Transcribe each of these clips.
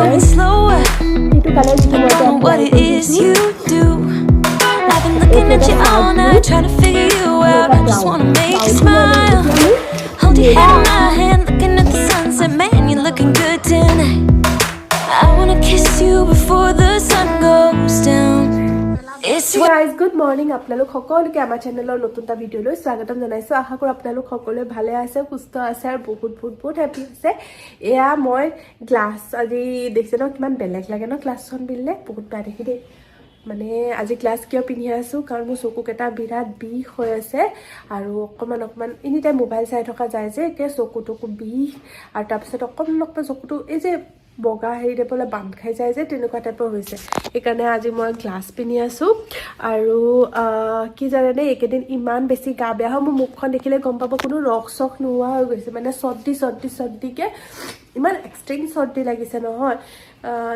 Colour. Going slower. সেইটো colour যিটো I মই don't know what apply it is কৰিছোঁ। you do. I've been looking at you all night, trying to figure you out. I just wanna make you smile. Hold your hand in my hand, looking at the sunset. Man, you're looking good tonight. I wanna kiss you before the sun goes down. It's guys, good morning. আপোনালোক সকলোকে আমাৰ চেনেলৰ নতুন এটা ভিডিঅ'লৈ স্বাগতম জনাইছোঁ। আশা কৰোঁ আপোনালোক সকলোৱে ভালে আছে, সুস্থ আছে আৰু বহুত বহুত বহুত হেপী আছে। এয়া মই গ্লাছ আজি দেখিছে ন, কিমান বেলেগ লাগে ন গ্লাছখন পিন্ধিলে? বহুত বেয়া দেখি দেই। মানে আজি গ্লাছ কিয় পিন্ধি আছোঁ? কাৰণ মোৰ চকুকেইটা বিৰাট বিষ হৈ আছে আৰু অকণমান অকণমান এনি টাইম মোবাইল চাই থকা যায় যে, একে চকু টকু বিষ আৰু তাৰপিছত অকণমান অকণমান চকুটো এই যে বগা হেৰি টাইপলৈ বান্ধ খাই যায় যে, তেনেকুৱা টাইপৰ হৈছে। সেইকাৰণে আজি মই গ্লাছ পিন্ধি আছোঁ। আৰু কি জানেনে, এইকেইদিন ইমান বেছি গা বেয়া হয়। মোৰ মুখখন দেখিলে গম পাব, কোনো ৰস চস নোহোৱা হৈ গৈছে। মানে চৰ্দি চৰ্দি চৰ্দিকে ইমান এক্সট্ৰিম চৰ্দি লাগিছে নহয়।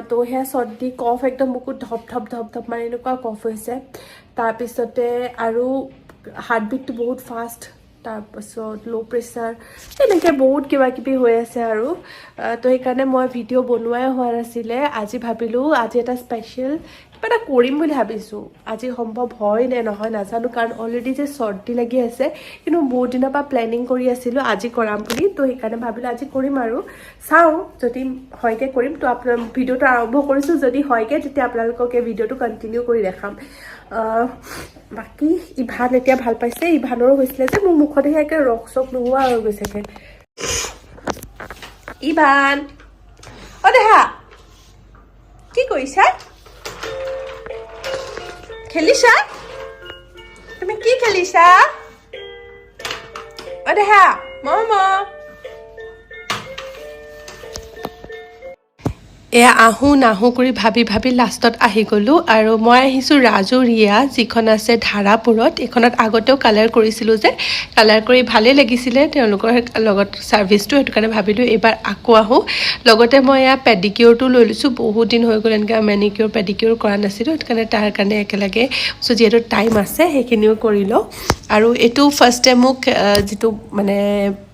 তো সেয়া চৰ্দি কফ একদম বুকুত ধপ ধপ ধপ ধপ, মানে এনেকুৱা কফ হৈছে। তাৰপিছতে আৰু হাৰ্টবিটটো বহুত ফাষ্ট, তাৰপাছত ল' প্ৰেছাৰ, তেনেকৈ বহুত কিবা কিবি হৈ আছে। আৰু তো সেইকাৰণে মই ভিডিঅ' বনোৱাই হোৱা নাছিলে। আজি ভাবিলোঁ আজি এটা স্পেচিয়েল কিবা এটা কৰিম বুলি ভাবিছোঁ। আজি সম্ভৱ হয় নে নহয় নাজানো, কাৰণ অলৰেডি যে চৰ্দি লাগি আছে। কিন্তু বহুত দিনৰ পৰা প্লেনিং কৰি আছিলোঁ আজি কৰাম বুলি। তো সেইকাৰণে ভাবিলোঁ আজি কৰিম আৰু চাওঁ যদি হয়গৈ কৰিম। তো আপোনাৰ ভিডিঅ'টো আৰম্ভ কৰিছোঁ। যদি হয়গৈ তেতিয়া আপোনালোকক এই ভিডিঅ'টো কণ্টিনিউ কৰি দেখাম। বাকী ইভান এতিয়া ভাল পাইছে। ইভানৰো হৈছিলে যে, মোৰ মুখত সেয়া একে ৰস চস নোহোৱা হৈ গৈছেগে। ইভান, অ দেহা, কি কৰিছা? খেলিছা? তুমি কি খেলিছা? অ দেহা, মম। এয়া আহোঁ নাহোঁ কৰি ভাবি ভাবি লাষ্টত আহি গ'লোঁ। আৰু মই আহিছোঁ ৰাজু ৰিয়া, যিখন আছে ধাৰাপুৰত। এইখনত আগতেও কালাৰ কৰিছিলোঁ যে, কালাৰ কৰি ভালেই লাগিছিলে তেওঁলোকৰ লগত ছাৰ্ভিচটো। সেইটো কাৰণে ভাবিলোঁ এইবাৰ আকৌ আহোঁ। লগতে মই এয়া পেডিকিউৰটো লৈ লৈছোঁ। বহুত দিন হৈ গ'ল এনেকৈ মেনিকিউৰ পেডিকিউৰ কৰা নাছিলোঁ। সেইটো কাৰণে তাৰ কাৰণে একেলগে চ' যিহেতু টাইম আছে, সেইখিনিও কৰি লওঁ। আৰু এইটো ফাৰ্ষ্ট টাইম মোক যিটো মানে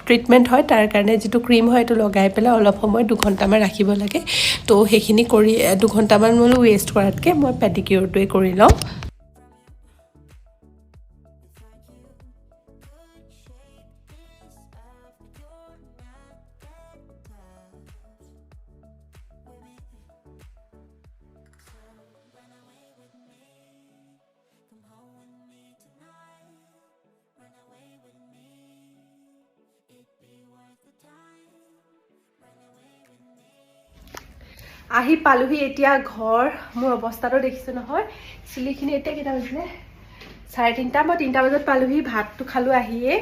ট্ৰিটমেণ্ট হয়, তাৰ কাৰণে যিটো ক্ৰীম হয়, সেইটো লগাই পেলাই অলপ সময় 2 ঘণ্টামান ৰাখিব লাগে। তো সেইখিনি কৰি 2 ঘণ্টামান বোলো ৱেষ্ট কৰাতকৈ মই পেডিকিউৰটোৱে কৰি লওঁ। আহি পালোহি এতিয়া ঘৰ। মোৰ অৱস্থাটো দেখিছোঁ নহয় চুলিখিনি। এতিয়া কেইটা বাজিলে? 3:30। মই 3টা বজাত পালোহি। ভাতটো খালোঁ আহিয়ে।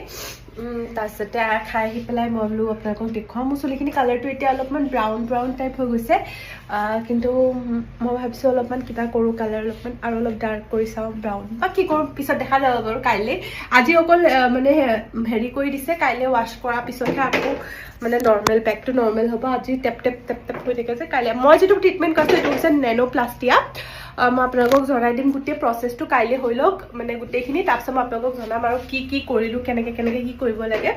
তাৰপিছতে খাই আহি পেলাই মই বোলো আপোনালোকক দেখুৱাওঁ। মোৰ চুলিখিনি কালাৰটো এতিয়া অলপমান ব্ৰাউন ব্ৰাউন টাইপ হৈ গৈছে। কিন্তু মই ভাবিছোঁ অলপমান কিবা কৰোঁ, কালাৰ অলপমান আৰু অলপ ডাৰ্ক কৰি চাওঁ, ব্ৰাউন বা কি কৰোঁ পিছত দেখা যাব বাৰু কাইলৈ। আজি অকল মানে হেৰি কৰি দিছে। কাইলৈ ৱাছ কৰাৰ পিছতহে আকৌ মানে নৰ্মেল, বেক টু নৰ্মেল হ'ব। আজি টেপ টেপ টেপ টেপ হৈ থাকে যে। কাইলৈ মই যিটো ট্ৰিটমেণ্ট কৰিছোঁ, সেইটো হৈছে নেন'প্লাষ্টিয়া। মই আপোনালোকক জনাই দিম গোটেই প্ৰচেছটো। কাইলৈ হৈ লওক মানে গোটেইখিনি, তাৰপিছত মই আপোনালোকক জনাম আৰু কি কি কৰিলোঁ, কেনেকৈ কেনেকৈ কি কৰিব লাগে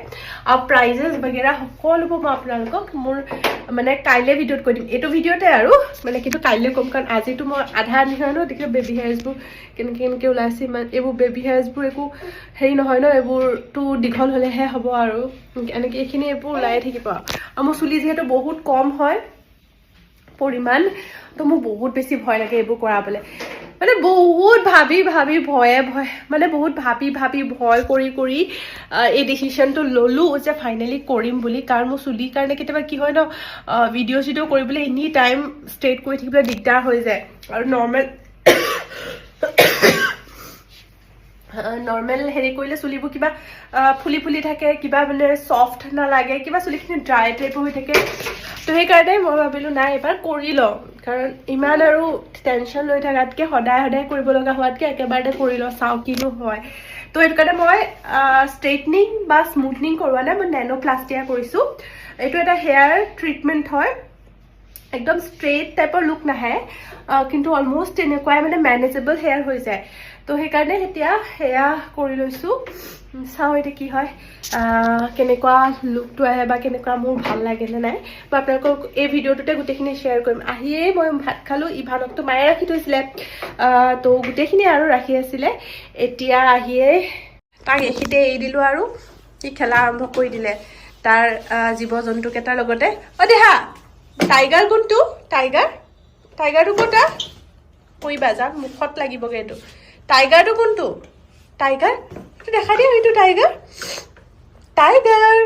আৰু প্ৰাইজেছ বাগেৰা সকলোবোৰ মই আপোনালোকক মোৰ মানে কাইলৈ ভিডিঅ'ত কৈ দিম। এইটো ভিডিঅ'তে আৰু মানে কিন্তু কাইলৈ ক'ম, কাৰণ আজিতো মই আধা আধি ন। দেখিলোঁ বেবী হেয়াৰ্ছবোৰ কেনেকৈ কেনেকৈ ওলাইছে ইমান। এইবোৰ বেবী হেয়াৰ্ছবোৰ একো হেৰি নহয় ন, এইবোৰতো দীঘল হ'লেহে হ'ব। আৰু এনেকৈ এইখিনি এইবোৰ ওলাই থাকিব। আৰু মোৰ চুলি যিহেতু বহুত কম হয় পৰিমাণ, তো মোৰ বহুত বেছি ভয় লাগে এইবোৰ কৰাবলৈ। মানে বহুত ভাবি ভাবি, ভয়ে ভয়, মানে বহুত ভাবি ভাবি, ভয় কৰি কৰি এই ডিচিশ্যনটো ল'লোঁ যে ফাইনেলি কৰিম বুলি। কাৰণ মোৰ চুলিৰ কাৰণে কেতিয়াবা কি হয় ন, ভিডিঅ' চিডিঅ' কৰিবলৈ এনি টাইম ষ্ট্ৰেইট কৰি থাকিবলৈ দিগদাৰ হৈ যায়। আৰু নৰ্মেল নৰ্মেল হেৰি কৰিলে চুলিবোৰ কিবা ফুলি ফুলি থাকে, কিবা মানে ছফ্ট নালাগে, কিবা চুলিখিনি ড্ৰাই টাইপৰ হৈ থাকে। তো সেইকাৰণে মই ভাবিলোঁ নাই, এবাৰ কৰি লওঁ। কাৰণ ইমান আৰু টেনশ্যন লৈ থকাতকৈ, সদায় সদায় কৰিব লগা হোৱাতকৈ একেবাৰতে কৰি লওঁ, চাওঁ কিনো হয়। তো সেইটো কাৰণে মই ষ্ট্ৰেইটনিং বা স্মুথনিং কৰোৱা নাই, মই নেন'প্লাষ্টিয়া কৰিছোঁ। এইটো এটা হেয়াৰ ট্ৰিটমেণ্ট হয়। একদম ষ্ট্ৰেইট টাইপৰ লুক নাহে, কিন্তু অলমষ্ট তেনেকুৱাই মানে মেনেজেবল হেয়াৰ হৈ যায়। তো সেইকাৰণে এতিয়া সেয়া কৰি লৈছোঁ। চাওঁ এতিয়া কি হয়, কেনেকুৱা লুকটো আহে বা কেনেকুৱা মোৰ ভাল লাগে নে নাই, মই আপোনালোকক এই ভিডিঅ'টোতে গোটেইখিনি শ্বেয়াৰ কৰিম। আহিয়েই মই ভাত খালোঁ, ইভানকতো মায়ে ৰাখি থৈছিলে, তো গোটেইখিনি আৰু ৰাখি আছিলে। এতিয়া আহিয়েই তাক এইখিনিতে এৰি দিলোঁ আৰু সি খেলা আৰম্ভ কৰি দিলে তাৰ জীৱ জন্তুকেইটাৰ লগতে। অ' দেহা, টাইগাৰ কোনটো? টাইগাৰ, টাইগাৰটো ক'তা? পৰিবা যাক, মুখত লাগিবগৈ এইটো। টাইগাৰটো কোনটো? টাইগাৰ দেখা দিয়া, সেইটো টাইগাৰ, টাইগাৰ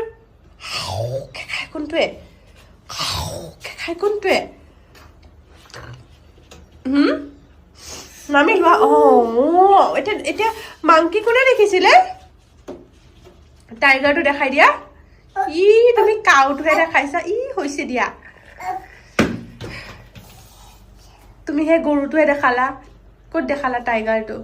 খাই কোনটোৱে? খাই কোনটোৱে? নামি লোৱা। অঁ, এতিয়া এতিয়া মাংকি কোনে দেখিছিলে? টাইগাৰটো দেখাই দিয়া। ই তুমি কাউটোহে দেখাইছা। ই হৈছে দিয়া, তুমি সেই গৰুটোহে দেখালা, ক'ত দেখালা টাইগাৰটো?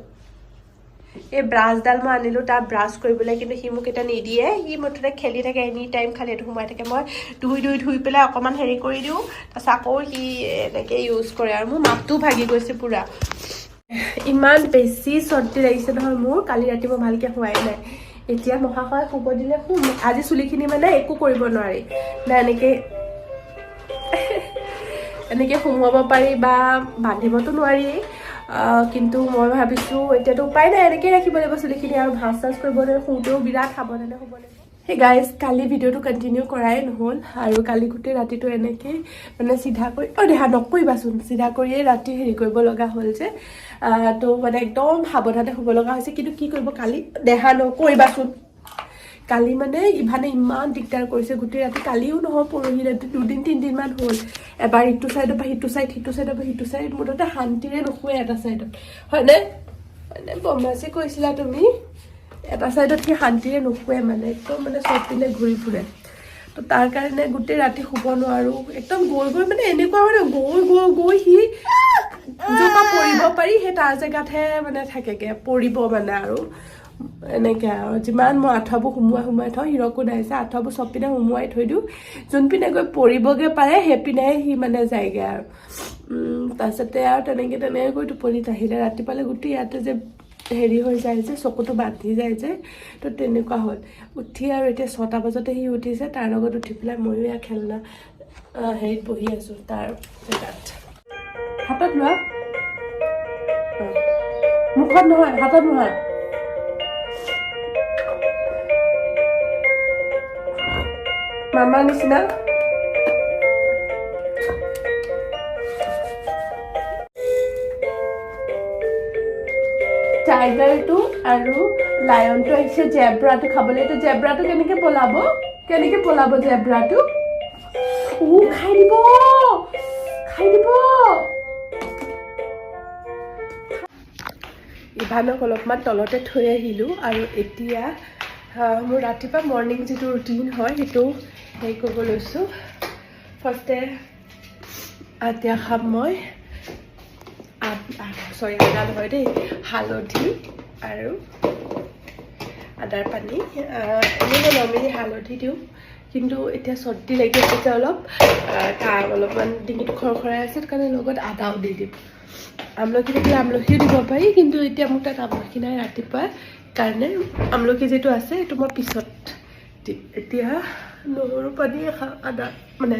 এই ব্ৰাছডাল মই আনিলোঁ তাৰ ব্ৰাছ কৰিবলৈ, কিন্তু সি মোক এতিয়া নিদিয়ে। সি মুঠতে খেলি থাকে এনি টাইম, খালি এইটো সোমাই থাকে। মই ধুই ধুই ধুই পেলাই অকণমান হেৰি কৰি দিওঁ, তাৰপিছত আকৌ সি এনেকৈ ইউজ কৰে। আৰু মোৰ মাতটোও ভাগি গৈছে পূৰা, ইমান বেছি চৰ্দি লাগিছে নহয় মোৰ। কালি ৰাতি মই ভালকৈ শোৱাই নাই। এতিয়া মহাশয় শুব দিলে শুম। আজি চুলিখিনি মানে একো কৰিব নোৱাৰি না, এনেকৈ এনেকৈ সুমুৱাব পাৰি বা বান্ধিবতো নোৱাৰি। কিন্তু মই ভাবিছোঁ এতিয়াতো উপায় নাই, এনেকৈয়ে ৰাখিব লাগিব চুলিখিনি আৰু ভাঁজ চাজ কৰিব নোৱাৰি। শুওঁতেও বিৰাট সাৱধানে শুব লাগিব। সেই গাইজ, কালি ভিডিঅ'টো কণ্টিনিউ কৰাই নহ'ল আৰু কালি গোটেই ৰাতিটো এনেকেই মানে চিধা কৰি, অ' দেহা নকৰিবাচোন, চিধা কৰিয়েই ৰাতি হেৰি কৰিব লগা হ'ল যে, তো মানে একদম সাৱধানে শুব লগা হৈছে। কিন্তু কি কৰিব, কালি দেহা নকৰিবাচোন, কালি মানে ইভানে ইমান দিগদাৰ কৰিছে গোটেই ৰাতি। কালিও নহয়, পৰহি ৰাতি, দুদিন তিনিদিনমান হ'ল। এবাৰ ইটো ছাইডৰ পৰা সিটো ছাইড, সিটো ছাইডৰ পৰা সিটো ছাইড, মুঠতে শান্তিৰে নুশুৱে এটা ছাইডত, হয়নে? মানে বদমাচি কৰিছিলা তুমি। এটা ছাইডত সি শান্তিৰে নুশুৱে, মানে একদম মানে চব পিনে ঘূৰি ফুৰে। তো তাৰ কাৰণে গোটেই ৰাতি শুব নোৱাৰোঁ। একদম গৈ গৈ মানে এনেকুৱা হয় ন, গৈ গৈ গৈ সি য'ৰ পৰা পৰিব পাৰি সেই তাৰ জেগাতহে মানে থাকেগৈ, পৰিব মানে। আৰু এনেকৈ আৰু যিমান মই আঁঠুৱাবোৰ সুমুৱাই সুমুৱাই থওঁ, হিৰকো নাহিছে, আঁঠুৱাবোৰ চব পিনে সুমুৱাই থৈ দিওঁ, যোনপিনে গৈ পৰিবগৈ পাৰে সেইপিনেহে সি মানে যায়গৈ আৰু। তাৰপিছতে আৰু তেনেকৈ তেনেকৈ গৈ টোপনিত আহিলে। ৰাতিপুৱালৈ গোটেই ইয়াতে যে হেৰি হৈ যায় যে, চকুটো বান্ধি যায় যে, তো তেনেকুৱা হ'ল। উঠি আৰু এতিয়া 6টা বজাতে সি উঠিছে, তাৰ লগত উঠি পেলাই ময়ো ইয়াৰ খেলনা হেৰিত বহি আছোঁ তাৰ জেগাত। হাতত লোৱা, মুখত নহয়, হাতত নহয়। মামাৰ নিচিনা। টাইগাৰটো আৰু লায়নটো আহিছে জেব্ৰাটো খাবলৈ। এইটো জেব্ৰাটো কেনেকে পলাব, কেনেকে পলাব জেব্ৰাটো? ও খাই দিব, খাই দিব। ইভানক অলপমান তলতে থৈ আহিলোঁ আৰু এতিয়া মোৰ ৰাতিপুৱা মৰ্ণিং যিটো ৰুটিন হয় সেইটো হেৰি কৰিব লৈছোঁ। ফাৰ্ষ্টে এতিয়া খাম মই চৰি, আদা নহয় দেই, হালধি আৰু আদাৰ পানী। এনেই মই নৰ্মেলি হালধি দিওঁ, কিন্তু এতিয়া চৰ্দি লাগি আছে যে অলপ, তাৰ অলপমান ডিঙিটো খৰখৰাই আছে, সেইটো কাৰণে লগত আদাও দি দিম। আমলখি থাকিলে আমলখিও দিব পাৰি, কিন্তু এতিয়া মোৰ তাত আমলখি নাই ৰাতিপুৱা কাৰণে। আমলখি যিটো আছে সেইটো মই পিছত দিম। এতিয়া নহৰু পানীয়ে খাম, আদা মানে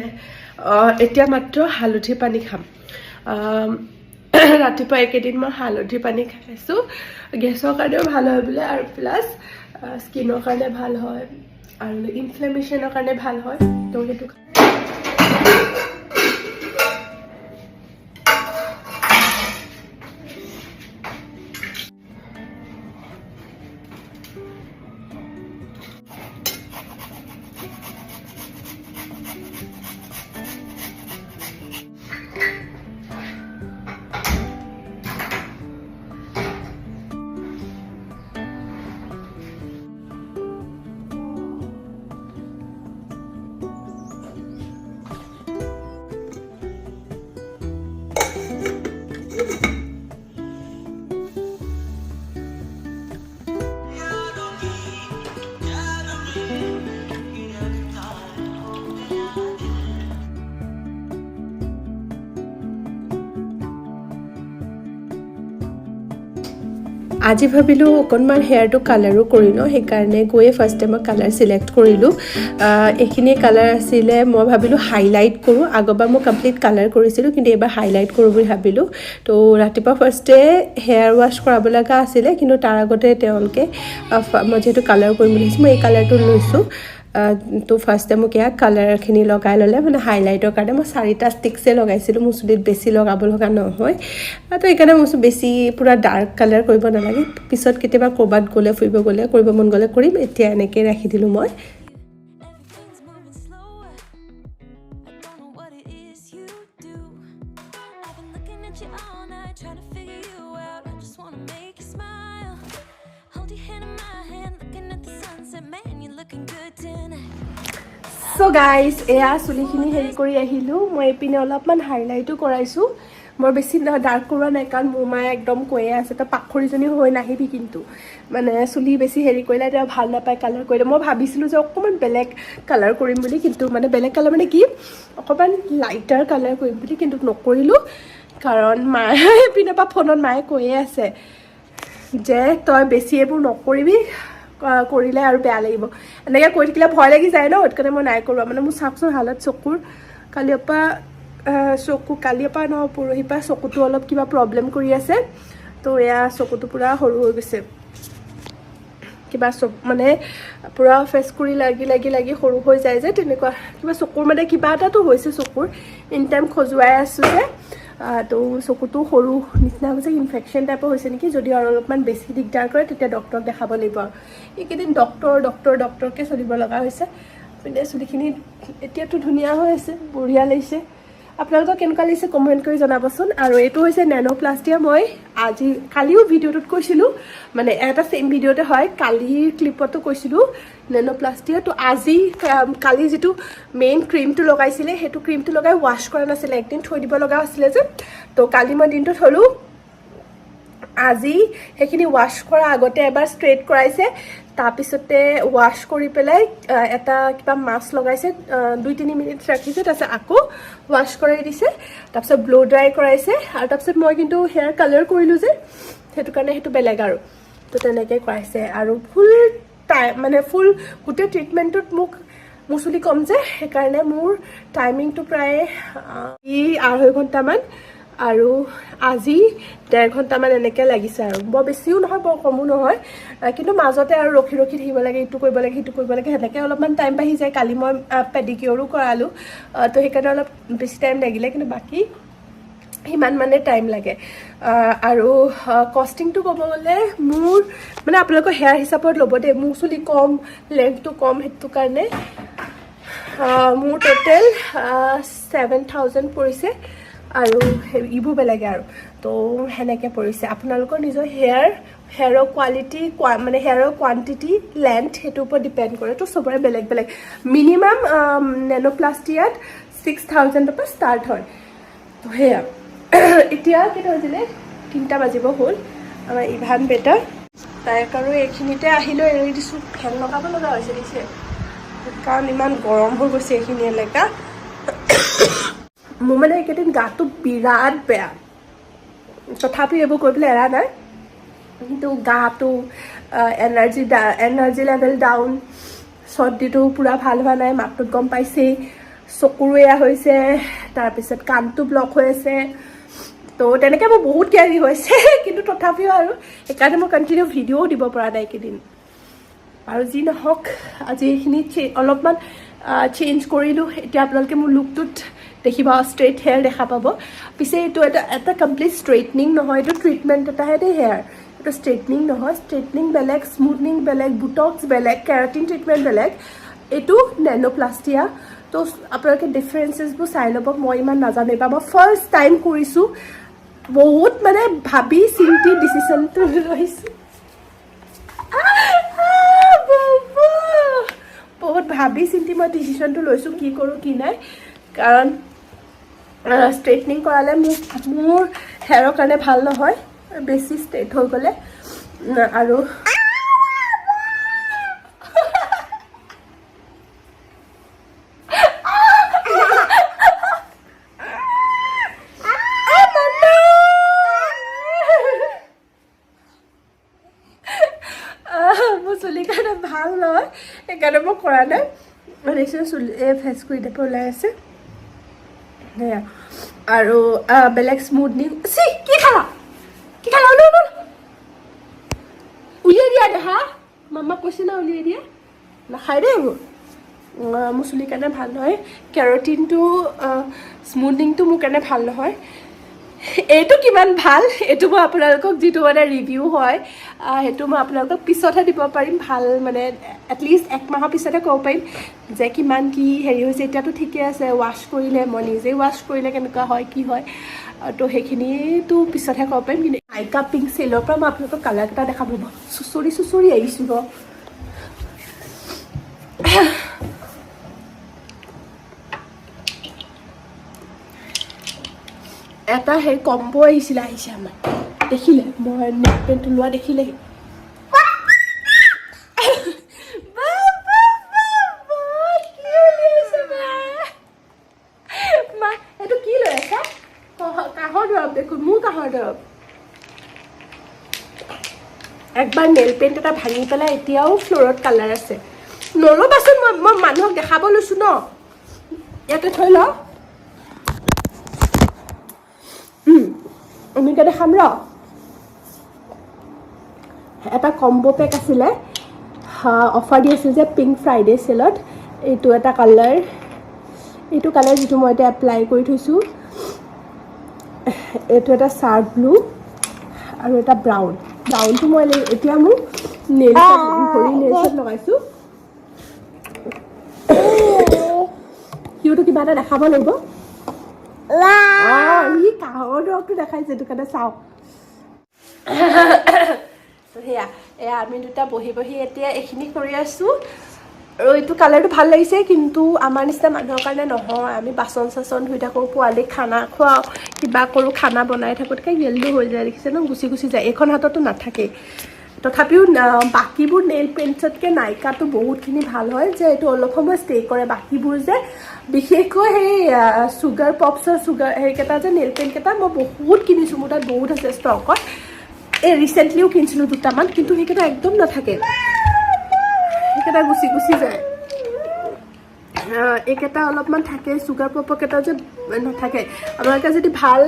এতিয়া মাত্ৰ হালধি পানী খাম। ৰাতিপুৱা এইকেইদিন মই হালধি পানী খাইছোঁ, গেছৰ কাৰণেও ভাল হয় বোলে, আৰু প্লাছ স্কিনৰ কাৰণে ভাল হয় আৰু ইনফ্লেমেশ্যনৰ কাৰণে ভাল হয়, তো সেইটো। আজি ভাবিলোঁ অকণমান হেয়াৰটো কালাৰো কৰি লওঁ, সেইকাৰণে গৈয়ে ফাৰ্ষ্ট টাইম মই কালাৰ চিলেক্ট কৰিলোঁ। এইখিনিয়ে কালাৰ আছিলে। মই ভাবিলোঁ হাইলাইট কৰোঁ। আগৰবাৰ মই কমপ্লিট কালাৰ কৰিছিলোঁ, কিন্তু এইবাৰ হাইলাইট কৰোঁ বুলি ভাবিলোঁ। তো ৰাতিপুৱা ফাৰ্ষ্টে হেয়াৰ ৱাছ কৰাব লগা আছিলে, কিন্তু তাৰ আগতে তেওঁলোকে মই যিহেতু কালাৰ কৰিম বুলি ভাবিছোঁ, মই এই কালাৰটো লৈছোঁ। তো ফাৰ্ষ্টে মোক ইয়াক কালাৰখিনি লগাই ল'লে, মানে হাইলাইটৰ কাৰণে মই চাৰিটা ষ্টিক্সে লগাইছিলোঁ। মোৰ চুলিত বেছি লগাব লগা নহয়, তো সেইকাৰণে মই কৈছোঁ বেছি পূৰা ডাৰ্ক কালাৰ কৰিব নালাগে। পিছত কেতিয়াবা ক'ৰবাত গ'লে, ফুৰিব গ'লে কৰিব মন গ'লে কৰিম। এতিয়া এনেকৈ ৰাখি দিলোঁ মই। Everything's moving slower. I don't know what it is you do. I've been looking at you all night, trying to figure you out. I just wanna make you smile. Hold your hand in my hand, looking at the sunset. Man, you're looking good tonight. So' guys, এয়া চুলিখিনি হেৰি কৰি আহিলোঁ। মই এইপিনে অলপমান হাইলাইটো কৰাইছোঁ। মই বেছি ডাৰ্ক কৰোৱা নাই, কাৰণ মোৰ মায়ে একদম কৈয়ে আছে, তই পাখৰিজনী হৈ নাহিবি কিন্তু, মানে চুলি বেছি হেৰি কৰিলে তেওঁ ভাল নাপায় কালাৰ কৰিলে। মই ভাবিছিলোঁ যে অকণমান বেলেগ কালাৰ কৰিম বুলি, কিন্তু মানে বেলেগ কালাৰ মানে কি, অকণমান লাইটাৰ কালাৰ কৰিম বুলি, কিন্তু নকৰিলোঁ, কাৰণ মায়ে এইপিনৰ পৰা ফোনত মায়ে কৈয়ে আছে যে তই বেছি এইবোৰ নকৰিবি, কৰিলে আৰু বেয়া লাগিব। এনেকৈ কৈ থাকিলে ভয় লাগি যায় ন, সেইটো কাৰণে মই নাই কৰোৱা। মানে মোৰ চাওকচোন হালত চকুৰ, কালিৰ পৰা চকু, কালিৰ পৰা নহয়, পৰহিৰ পৰা চকুটো অলপ কিবা প্ৰব্লেম কৰি আছে। তো এয়া চকুটো পূৰা সৰু হৈ গৈছে, কিবা চক মানে পূৰা ফেচকুৰি লাগি লাগি লাগি সৰু হৈ যায় যে, তেনেকুৱা কিবা চকুৰ মানে কিবা এটাতো হৈছে চকুৰ। ইন টাইম খজুৱাই আছোঁ যে, তো চকুটো সৰু নিচিনা হৈছে, ইনফেকশ্যন টাইপৰ হৈছে নেকি। যদি আৰু অলপমান বেছি দিগদাৰ কৰে, তেতিয়া ডক্টৰক দেখাব লাগিব। আৰু এইকেইদিন ডক্টৰ ডক্টৰ ডক্টৰকে চলিব লগা হৈছে। পিনে চুলিখিনি এতিয়াতো ধুনীয়া হৈ আছে, বঢ়িয়া লাগিছে। আপোনালোকক কেনেকুৱা লাগিছে কমেণ্ট কৰি জনাবচোন। আৰু এইটো হৈছে নেন'প্লাষ্টিয়া। মই আজি কালিও ভিডিঅ'টোত কৈছিলোঁ, মানে এটা ছেইম ভিডিঅ'তে হয়, কালিৰ ক্লিপতো কৈছিলোঁ নেন'প্লাষ্টিয়া। তো আজি কালি যিটো মেইন ক্ৰীমটো লগাইছিলে, সেইটো ক্ৰীমটো লগাই ৱাছ কৰা নাছিলে, একদিন থৈ দিব লগা আছিলে যে। তো কালি মই দিনটো থ'লোঁ। আজি সেইখিনি ৱাছ কৰাৰ আগতে এবাৰ ষ্ট্ৰেইট কৰাইছে, তাৰপিছতে ৱাছ কৰি পেলাই এটা কিবা মাস্ক লগাইছে, 2-3 মিনিট ৰাখিছে, তাৰপিছত আকৌ ৱাছ কৰাই দিছে, তাৰপিছত ব্ল' ড্ৰাই কৰাইছে। আৰু তাৰপিছত মই কিন্তু হেয়াৰ কালাৰ কৰিলোঁ যে, সেইটো কাৰণে সেইটো বেলেগ আৰু। তো তেনেকৈ কৰাইছে। আৰু ফুল টাইম মানে ফুল গোটেই ট্ৰিটমেণ্টটোত মোক, মোৰ চুলি কম যে, সেইকাৰণে মোৰ টাইমিংটো প্ৰায় 2.5 ঘণ্টামান আৰু আজি 1.5 ঘণ্টামান এনেকৈ লাগিছে। আৰু বৰ বেছিও নহয়, বৰ কমো নহয়। কিন্তু মাজতে আৰু ৰখি ৰখি থাকিব লাগে, ইটো কৰিব লাগে, সিটো কৰিব লাগে, সেনেকৈ অলপমান টাইম বাঢ়ি যায়। কালি মই পেডিকিয়ৰো কৰালোঁ, তো সেইকাৰণে অলপ বেছি টাইম লাগিলে, কিন্তু বাকী সিমান মানে টাইম লাগে। আৰু কষ্টিংটো ক'ব গ'লে মোৰ মানে আপোনালোকৰ হেয়াৰ হিচাপত ল'ব দেই। মোৰ চুলি কম, লেন্থটো কম, সেইটো কাৰণে মোৰ টোটেল 7,000 পৰিছে। আৰু ইবোৰ বেলেগে আৰু, তো সেনেকৈ পৰিছে। আপোনালোকৰ নিজৰ হেয়াৰৰ কোৱালিটি, মানে হেয়াৰৰ কোৱান্টিটি, লেন্থ, সেইটোৰ ওপৰত ডিপেণ্ড কৰে। তো চবৰে বেলেগ বেলেগ। মিনিমাম নেন'প্লাষ্টিয়াত 6,000ৰ পৰা ষ্টাৰ্ট হয়। তো সেয়া। এতিয়া কেইটা বাজিলে? 3টা বাজিব হ'ল। আমাৰ ইভান বেটা, তাইক আৰু এইখিনিতে আহিলেও এৰি দিছোঁ। ফেন লগাব লগা হৈছে দিছে, কাৰণ ইমান গৰম হৈ গৈছে এইখিনি এলেকা। মোৰ মানে এইকেইদিন গাটো বিৰাট বেয়া, তথাপিও এইবোৰ কৰি পেলাই এৰা নাই। কিন্তু গাটো এনাৰ্জি লেভেল ডাউন, চৰ্দিটো পূৰা ভাল হোৱা নাই, মাতটোত গম পাইছেই। চকুৰো এয়া হৈছে, তাৰপিছত কাণটো ব্লক হৈ আছে। তো তেনেকৈ মোৰ বহুত কিবা হৈছে, কিন্তু তথাপিও আৰু সেইকাৰণে মই কণ্টিনিউ ভিডিঅ'ও দিব পৰা নাই এইকেইদিন। আৰু যি নহওক, আজি এইখিনি অলপমান চেঞ্জ কৰিলোঁ। এতিয়া আপোনালোকে মোৰ লুকটোত দেখিব, ষ্ট্ৰেইট হেয়াৰ দেখা পাব। পিছে এইটো এটা কমপ্লিট ষ্ট্ৰেইটনিং নহয়, এইটো ট্ৰিটমেণ্ট এটাহে দেই হেয়াৰ। এইটো ষ্ট্ৰেইটনিং নহয়। ষ্ট্ৰেইটনিং বেলেগ, স্মুথনিং বেলেগ, বুটক্স বেলেগ, কেৰাটিন ট্ৰিটমেণ্ট বেলেগ। এইটো নেন'প্লাষ্টিয়া। তো আপোনালোকে ডিফাৰেঞ্চেছবোৰ চাই ল'ব, মই ইমান নাজানো। এইবাৰ মই ফাৰ্ষ্ট টাইম কৰিছোঁ, বহুত মানে ভাবি চিন্তি ডিচিশ্যনটো লৈছোঁ। বাবা! বহুত ভাবি চিন্তি মই ডিচিশ্যনটো লৈছোঁ, কি কৰোঁ কি নাই। কাৰণ ষ্ট্ৰেইটনিং কৰালে মোৰ হেয়াৰৰ কাৰণে ভাল নহয়, বেছি ষ্ট্ৰেইট হৈ গ'লে। আৰু মামা! সেইকাৰণে মই কৰা নাই। দেখিছোঁ, চুলি এই ফেচ কৰি টাইপৰ ওলাই আছে। সেয়া আৰু বেলেগ স্মুথনিং। চি, কি খালা, কি খালা? ওলো ওলো, উলিয়াই দিয়া দেহা। মামাক কৈছে ন, উলিয়াই দিয়া। নাখায় দেই এইবোৰ। মোৰ চুলিৰ কাৰণে ভাল নহয় কেৰটিনটো, স্মুথনিংটো মোৰ কাৰণে ভাল নহয়। এইটো কিমান ভাল, এইটো মই আপোনালোকক যিটো মানে ৰিভিউ হয়, সেইটো মই আপোনালোকক পিছতহে দিব পাৰিম। ভাল মানে এটলিষ্ট এক মাহৰ পিছতহে ক'ব পাৰিম যে কিমান কি হেৰি হৈছে। এতিয়াতো ঠিকে আছে, ৱাছ কৰিলে, মই নিজেই ৱাছ কৰিলে কেনেকুৱা হয়, কি হয়, তো সেইখিনিতো পিছতহে ক'ব পাৰিম। কিন্তু নাইকা পিংক চেলৰ পৰা মই আপোনালোকক কালাৰকেইটা দেখাব। চুঁচৰি চুঁচৰি আহিছোঁ ৰ। এটা সেই কম্ব আহিছিলে, আহিছে আমাৰ, দেখিলে, মই নেক পেণ্টটো লোৱা দেখিলে। বা, বা, বা, বা, কি উলিয়াইছে বা? মা, এইটো কি লৈ আছা? কাহৰ দৰৱ দেখোন। মোৰ কাহৰ দৰৱ। একবাৰ নেইল পেইণ্ট এটা ভাঙি পেলাই এতিয়াও ফ্ল'ৰত কালাৰ আছে। নল'বাচোন, মই মানুহক দেখাব লৈছোঁ ন। ইয়াতে থৈ ল। এনেকৈ দেখাম ৰ। এটা কম্ব পেক আছিলে, অফাৰ দি আছিল যে পিংক ফ্ৰাইডে চেলত। এইটো এটা কালাৰ, এইটো কালাৰ যিটো মই এতিয়া এপ্লাই কৰি থৈছোঁ। এইটো এটা চাৰ্ট ব্লু আৰু এটা ব্ৰাউন। ব্ৰাউনটো মই এতিয়া মোৰ নেইলছত, ভৰি নেইলছত লগাইছোঁ। সিওতো কিবা এটা দেখাব লাগিব। ই কাঁহৰ দৰৱটো দেখাইছে, সেইটো কাৰণে চাওক। তো সেয়া, এয়া আমি দুটা বহি বহি এতিয়া এইখিনি কৰি আছোঁ। আৰু এইটো কালাৰটো ভাল লাগিছে, কিন্তু আমাৰ নিচিনা মানুহৰ কাৰণে নহয়। আমি বাচন চাচন ধুই থাকোঁ, পোৱালিক খানা খুৱাওঁ, কিবা কৰোঁ, খানা বনাই থাকোঁতে য়েল্লো হৈ যায়, দেখিছে ন, গুচি গুচি যায়। এইখন হাততো নাথাকেই। তথাপিও বাকীবোৰ নেইল পেইণ্টছতকৈ নাইকাটো বহুতখিনি ভাল হয় যে এইটো অলপ সময় ষ্টে কৰে। বাকীবোৰ যে বিশেষকৈ সেই চুগাৰ পপছৰ চুগাৰ সেইকেইটা যে নেইল পেইণ্টকেইটা মই বহুত কিনিছোঁ, মোৰ তাত বহুত আছে ষ্টকত। এই ৰিচেণ্টলিও কিনিছিলোঁ দুটামান, কিন্তু সেইকেইটা একদম নাথাকে, সেইকেইটা গুচি গুচি যায়। এইকেইটা অলপমান থাকে, চুগাৰ পপৰকেইটা যে নাথাকে। আপোনালোকে যদি ভাল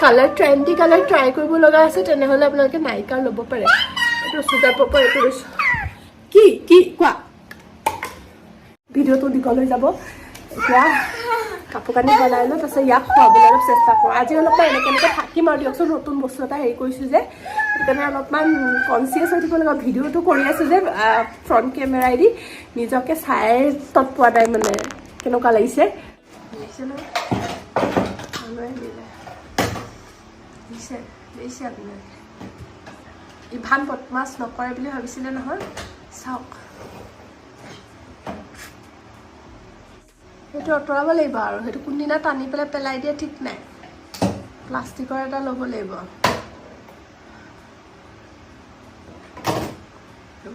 কালাৰ, ট্ৰেণ্ডি কালাৰ ট্ৰাই কৰিব লগা আছে, তেনেহ'লে আপোনালোকে নাইকাৰ ল'ব পাৰে। এইটো চুগাৰ পপৰ, এইটো লৈছোঁ। কি কি কোৱা, ভিডিঅ'টো দীঘল হৈ যাব। এতিয়া কাপোৰ কানি বনাই লওঁ, তাৰপিছত ইয়াক খুৱাবলৈ অলপ চেষ্টা কৰোঁ। আজি অলপমান এনেকৈ এনেকৈ থাকিম আৰু দিয়কচোন, নতুন বস্তু এটা হেৰি কৰিছোঁ যে, সেইকাৰণে অলপমান কনচিয়াছ হৈ থাকিব লাগিব। ভিডিঅ'টো কৰি আছোঁ যে ফ্ৰণ্ট কেমেৰাইদি, নিজকে চাই তত পোৱা নাই, মানে কেনেকুৱা লাগিছে। দেখিছে নহয়, মানুহে দিলে। দিছে, দিছে আপোনালোকে। ইভান বদমাছ নকৰে বুলি ভাবিছিলে নহয়, চাওক। সেইটো আঁতৰাব লাগিব আৰু সেইটো কোনদিনা টানি পেলাই পেলাই দিয়ে ঠিক নাই। প্লাষ্টিকৰ এটা ল'ব লাগিব।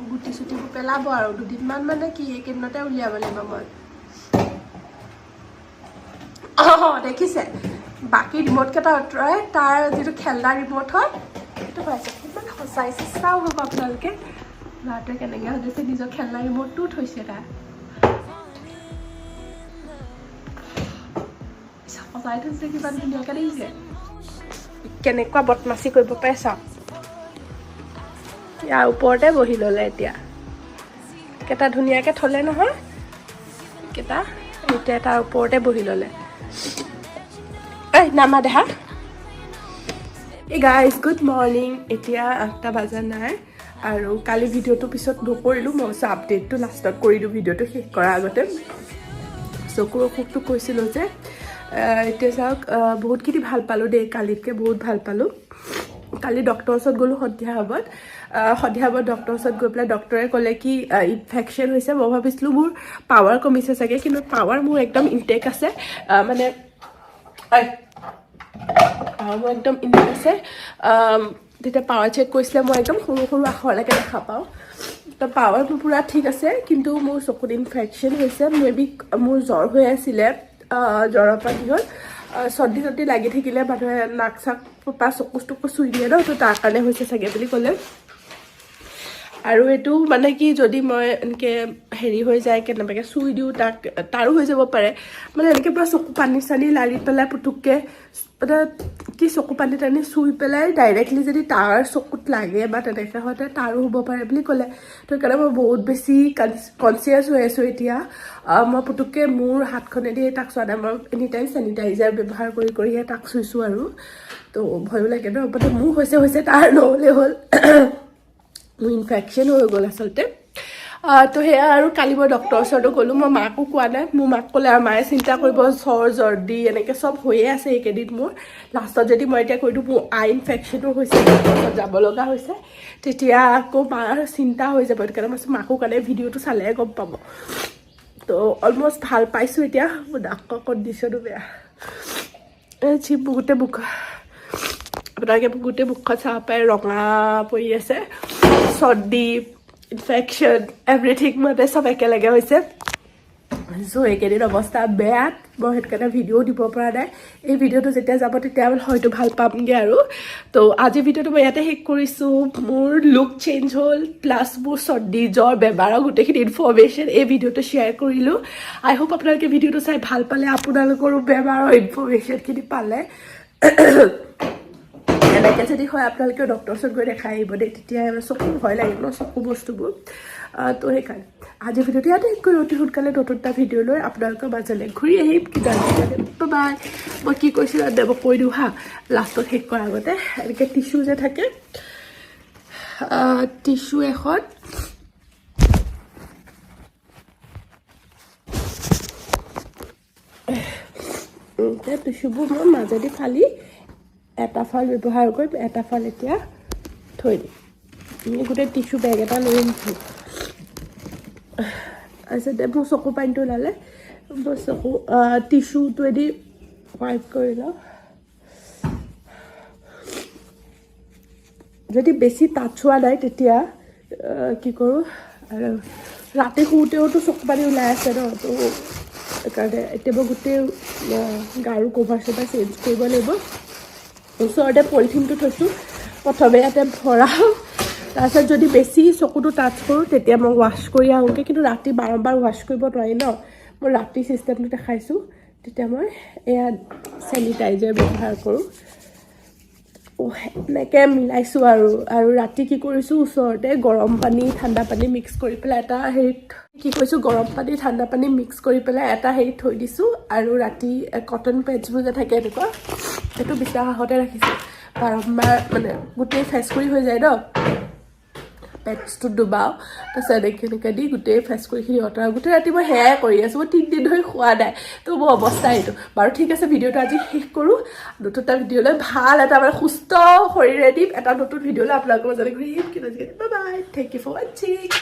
গুটি চুটিবোৰ পেলাব আৰু দুদিনমান, মানে কি, এইকেইদিনতে উলিয়াব লাগিব মই। অঁ, দেখিছে, বাকী ৰিম'টকেইটা আঁতৰাই তাৰ যিটো খেলনা ৰিম'ট হয় সেইটো পাইছে। কিমান সজাইছে চাওঁ ৰ'ব আপোনালোকে, ল'ৰাটোৱে কেনেকৈ সজাইছে। নিজৰ খেলনা ৰিম'টটোও থৈছে, তাৰ সজাই থৈছে কিমান ধুনীয়াকৈ, দেখিছে কেনেকুৱা বদমাচি কৰিব পাৰে চাওক। ইয়াৰ ওপৰতে বহি ল'লে। এতিয়া কেইটা ধুনীয়াকৈ থ'লে নহয় কেইটা, এতিয়া তাৰ ওপৰতে বহি ল'লে। ঐ নামা দেহা। এই গাইজ, গুড মৰ্ণিং। এতিয়া 8টা বাজা নাই আৰু কালি ভিডিঅ'টো পিছত নকৰিলোঁ, মই ভাবিছোঁ আপডেটটো লাষ্টত কৰি দিওঁ ভিডিঅ'টো শেষ কৰাৰ আগতে। চকুৰ অসুখটো কৈছিলোঁ যে, এতিয়া চাওক, বহুতখিনি ভাল পালোঁ দেই, কালিতকৈ বহুত ভাল পালোঁ। কালি ডক্টৰৰ ওচৰত গ'লোঁ সন্ধিয়া সময়ত। সন্ধিয়া সময়ত ডক্টৰৰ ওচৰত গৈ পেলাই ডক্টৰে ক'লে কি ইনফেকশ্যন হৈছে। মই ভাবিছিলোঁ মোৰ পাৱাৰ কমিছে চাগে, কিন্তু পাৱাৰ মোৰ একদম ইনটেক আছে, মানে পাৱাৰ মোৰ একদম ইনটেক আছে। তেতিয়া পাৱাৰ চেক কৰিছিলে, মই একদম সৰু সৰু আখৰলৈকে দেখা পাওঁ। তো পাৱাৰ মোৰ পূৰা ঠিক আছে, কিন্তু মোৰ চকুত ইনফেকশ্যন হৈছে। মে বি মোৰ জ্বৰ হৈ আছিলে, জ্বৰৰ পৰা কি হ'ল, চৰ্দি চৰ্দি লাগি থাকিলে মানুহে নাক চাক বা চকু টকু চুই দিয়ে ন, তো তাৰ কাৰণে হৈছে চাগে বুলি ক'লে। আৰু এইটো মানে কি, যদি মই এনেকৈ হেৰি হৈ যায়, কেনেবাকৈ চুই দিওঁ তাক, তাৰো হৈ যাব পাৰে। মানে এনেকৈ পূৰা চকু পানী চানী লাৰি পেলাই পুতুককৈ, মানে কি, চকু পানী টানি চুই পেলাই ডাইৰেক্টলি যদি তাৰ চকুত লাগে বা তেনেকৈ হয়, তেতিয়া তাৰো হ'ব পাৰে বুলি ক'লে। তো সেইকাৰণে মই বহুত বেছি কনচিয়াছ হৈ আছোঁ এতিয়া। মই পুতুককৈ মোৰ হাতখনেদি তাক চোৱা নাই, মই এনি টাইম চেনিটাইজাৰ ব্যৱহাৰ কৰি কৰিহে তাক চুইছোঁ। আৰু তো ভয়ো লাগে ন, মানে মোৰ হৈছে হৈছে, তাৰ নহ'লে হ'ল, মোৰ ইনফেকশ্যন হৈ গ'ল আচলতে। তো সেয়া আৰু কালি মই ডক্টৰৰ ওচৰতো গ'লোঁ। মই মাকো কোৱা নাই। মোৰ মাক ক'লে আৰু মায়ে চিন্তা কৰিব, জ্বৰ, জৰ্দি এনেকৈ চব হৈয়ে আছে এইকেইদিন মোৰ। লাষ্টত যদি মই এতিয়া কৈ দিওঁ মোৰ আই ইনফেকশ্যনো হৈছে, ডক্টৰৰ ওচৰত যাব লগা হৈছে, তেতিয়া আকৌ মাৰ চিন্তা হৈ যাব। সেইটো কাৰণে মই কৈছোঁ, মাকো কাৰণে ভিডিঅ'টো চালেহে গম পাব। তো অলমষ্ট ভাল পাইছোঁ এতিয়া। মোৰ নাকৰ কণ্ডিশ্যনো বেয়া। এই চিপ গোটেই মুখ, আপোনালোকে গোটেই মুখখন চাব পাৰে, ৰঙা পৰি আছে। চৰ্দি, ইনফেকশ্যন, এভৰিথিং, মানে চব একেলগে হৈছে। চ' এইকেইদিন অৱস্থা বেয়া, মই সেইটো কাৰণে ভিডিঅ' দিব পৰা নাই। এই ভিডিঅ'টো যেতিয়া যাব, তেতিয়া হয়তো ভাল পামগৈ। আৰু তো আজি ভিডিঅ'টো মই ইয়াতে শেষ কৰিছোঁ। মোৰ লুক চেঞ্জ হ'ল, প্লাছ মোৰ চৰ্দি, জ্বৰ, বেমাৰৰ গোটেইখিনি ইনফৰ্মেশ্যন এই ভিডিঅ'টো শ্বেয়াৰ কৰিলোঁ। আই হোপ আপোনালোকে ভিডিঅ'টো চাই ভাল পালে, আপোনালোকৰো বেমাৰৰ ইনফৰ্মেশ্যনখিনি পালে। এনেকৈ যদি হয়, আপোনালোকে ডক্টৰৰ ওচৰত গৈ দেখাই আহিব দেই। তেতিয়া চকু ভয় লাগে ন, চকু বস্তুবোৰ। তো সেইকাৰণে আজি ভিডিঅ'টো ইয়াতে শেষ কৰি অতি সোনকালে নতুন এটা ভিডিঅ' লৈ আপোনালোকৰ মাজলৈ ঘূৰি আহিম। কিন্তু আজি বাই। মই কি কৈছিলোঁ মই কৈ দিওঁ হা, লাষ্টত শেষ কৰাৰ আগতে। এনেকৈ টিচু যে থাকে, টিচু এখন টিচুবোৰ মই মাজেদি ফালি এটা ফাল ব্যৱহাৰ কৰিম, এটা ফাল এতিয়া থৈ দিম। আমি গোটেই টিচু বেগ এটা লৈ আহিছোঁ। তাৰপিছতে মোৰ চকু পানীটো ওলালে মই চকু টিচুটোৱেদি ৱাইপ কৰি লওঁ। যদি বেছি টাচ হোৱা নাই, তেতিয়া কি কৰোঁ? আৰু ৰাতি শুওঁতেওতো চকু পানী ওলাই আছে ন, তো সেইকাৰণে এতিয়া মই গোটেই গাৰু কভাৰ চভাৰ চেঞ্জ কৰিব লাগিব। ওচৰতে পলিথিনটো থৈছোঁ, প্ৰথমে ইয়াতে ভৰাওঁ। তাৰপিছত যদি বেছি চকুটো টাচ কৰোঁ, তেতিয়া মই ৱাছ কৰি আহোঁগৈ। কিন্তু ৰাতি বাৰম্বাৰ ৱাছ কৰিব নোৱাৰি ন। মই ৰাতি চিষ্টেমটো দেখাইছোঁ। তেতিয়া মই এয়া চেনিটাইজাৰ ব্যৱহাৰ কৰোঁ, এনেকৈ মিলাইছোঁ। আৰু আৰু ৰাতি কি কৰিছোঁ, ওচৰতে গৰম পানী, ঠাণ্ডা পানী মিক্স কৰি পেলাই এটা হেৰিত, কি কৰিছোঁ, গৰম পানী, ঠাণ্ডা পানী মিক্স কৰি পেলাই এটা হেৰিত থৈ দিছোঁ। আৰু ৰাতি কটন পেডছবোৰ যে থাকে এনেকুৱা, সেইটো বিচনা কাষতে ৰাখিছোঁ। বাৰম্বাৰ মানে গোটেই ফেচকুৰি হৈ যায় ন, পেডছটোত ডুবাওঁ, তাৰপিছত এনেকৈ এনেকৈ দি গোটেই ফেচকুৰিখিনি আঁতৰাওঁ। গোটেই ৰাতি মই সেয়াই কৰি আছোঁ। মই 3 দিন ধৰি খোৱা নাই, তো মোৰ অৱস্থা এইটো। বাৰু ঠিক আছে, ভিডিঅ'টো আজি শেষ কৰোঁ। নতুন এটা ভিডিঅ'লৈ, ভাল এটা মানে সুস্থ শৰীৰে দিম এটা নতুন ভিডিঅ'লৈ আপোনালোকৰ মাজলৈ ঘূৰি আহিম। কিন্তু আজি bye, thank you for watching.